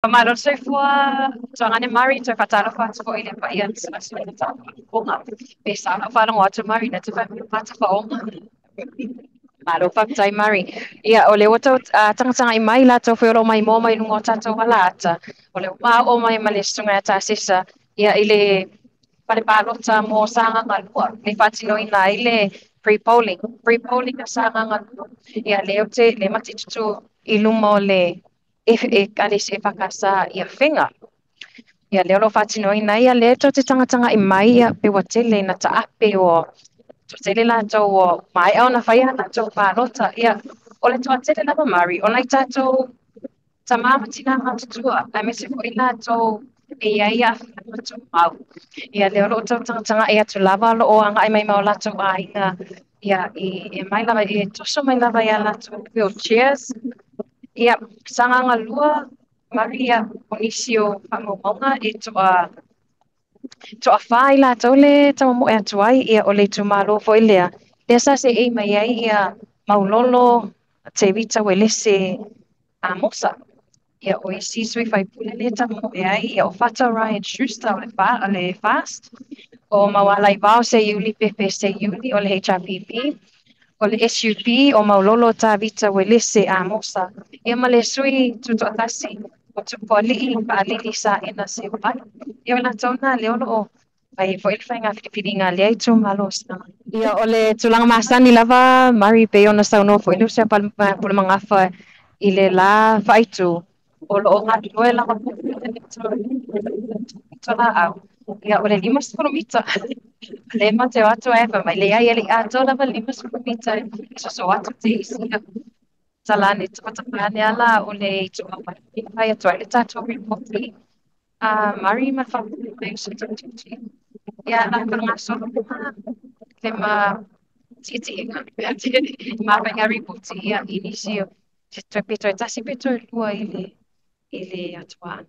Faamalo le soifua Tuagane Mari, toe faatalofa atu foi i le paia o le tapuaiga. Pe sa lau faalogo atu Mari, na te fai tafaoga. Malo faafetai Mari. Ia, o lea ua tau tagatagai mai latou foi o lo o maimoa mai luga o tatou alaata. O le ua maea mai ma le susuga ia Tasesa ia i le fale palota mo Sagaga 2, le faatinoina ai le pre-polling. Pre-polling a Sagaga 2. Ia, lea ou te le matitutu i luma o le Ekalesia EFKS i Afega. Ia, lea o lo o faatinoina ai, ia lea tou te tagatagai mai, ia, pe ua tele ina taape ua toatele latou ua maea ona fai a latou palota. Ia, o le toatele lava Mari, o nai tatou tamā ma tinā matutua, aemaise foi latou e i ai aafiaga tumau. Ia, lea o lo o tau tagatagai atu lava, o lo o agai mai ma o latou aiga, ia, e mai lava, e toso mai lava ia latou wheelchairs. Ia, Sagaga 2, Mari, ia, o nisi o faamaumauga e toafa i latou le tamamoe atu ai, ia, o le itumalo foi lea, lea sa seei mai ai ia Maulolo, Tevita Uelese Amosa. Ia, o isi sui faipule lea tamamoe ai, ia, o Fata Ryan Schuster o le, fa, o le FAST, o Maualaivao Seiuli Pepe Seiuli o le HRPP, o le SUP o Maulolo Tavita Uelese Amosa, ia ma le sui tutoatasi o Tupualii Faalili Saena Seuai. Ia, o latou na lea o lo o fai foi le faiga filifiliga lea itumalo. Ia, o le tulaga masani lava, Mari, pei ona saunoa foi le uso a Pulemagafa i le la faaitu, o lo o galulue lava laau. Ia, o le 50 mita. Le ma te o atu ai fa mai leai e le atoa lava le 50 mita e soso atu te isi. Ia, talane tapatapane ala o le itu mai fai atu ai le tatou ripoti. Mari ma le faapule mai o se taututi. Ia, la faagasolo le ma tietiega ma faiga ripoti ia i nisi o te toe pe toe tasi pe toe lua i le atoa.